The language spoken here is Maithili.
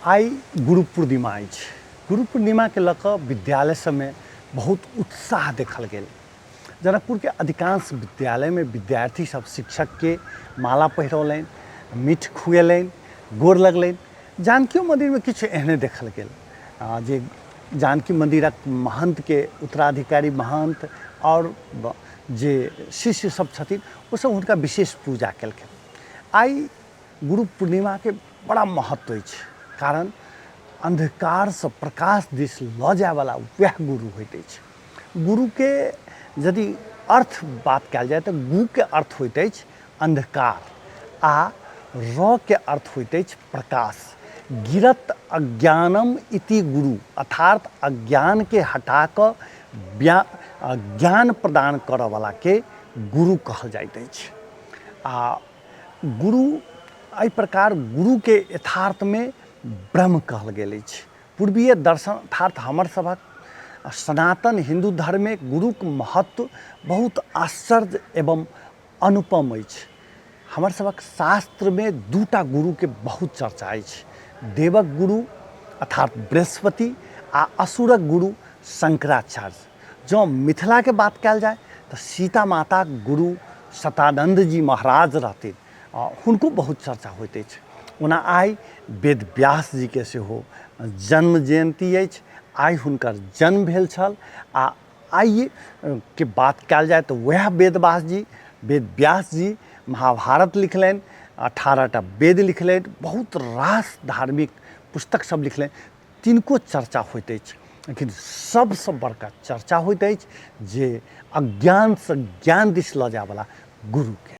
आइ गुरु पूर्णिमा अछि। गुरु पूर्णिमाके लऽ कऽ विद्यालय सबमे बहुत उत्साह देखल गेल। जनकपुरके अधिकांश विद्यालयमे विद्यार्थी सब शिक्षकके माला पहिरौलनि, मीठ खुएलनि, गोर लगलनि। जानकियो मन्दिरमे किछु एहने देखल गेल जे जानकी मन्दिरक महन्थके उत्तराधिकारी महन्थ आओर जे शिष्य सब छथिन ओसब हुनका विशेष पूजा केलखिन। आइ गुरु पूर्णिमाके बड़ा महत्व अछि, कारण अन्धकारसँ प्रकाश दिस लऽ जायवला वएह गुरु होइत अछि। गुरुके यदि अर्थ बात कयल जाय तऽ गुके अर्थ होइत अछि अन्धकार आ रके अर्थ होइत अछि प्रकाश। गिरत अज्ञानम इति गुरु, अर्थात अज्ञानके हटा कऽ ज्ञान प्रदान करऽवलाके गुरु कहल जाइत अछि। आ गुरु एहि प्रकार गुरुके यथार्थमे ब्रह्म कहल गेल अछि। पूर्वीय दर्शन अर्थात हमर सभक सनातन हिन्दू धर्ममे गुरुके महत्व बहुत आश्चर्य एवं अनुपम अछि। हमर सभक शास्त्रमे दूटा गुरुके बहुत चर्चा अछि, देवक गुरु अर्थात बृहस्पति आ असुरक गुरु शंकराचार्य। जँ मिथिलाके बात कयल जाय तऽ सीता माताक गुरु शतानंद जी महाराज रहथिन, हुनको बहुत चर्चा होइत अछि। ओना आइ वेद व्यास जीके सेहो जन्म जयन्ती अछि, आइ हुनकर जन्म भेल छल आ आइ के बात कयल जाय तऽ वएह वेद व्यास जी महाभारत लिखलनि, 18टा वेद लिखलनि, बहुत रास धार्मिक पुस्तक सब लिखलनि, तिनको चर्चा होइत अछि। लेकिन सबसँ बड़का चर्चा होइत अछि जे अज्ञानसँ ज्ञान दिस लऽ जायवला गुरुके।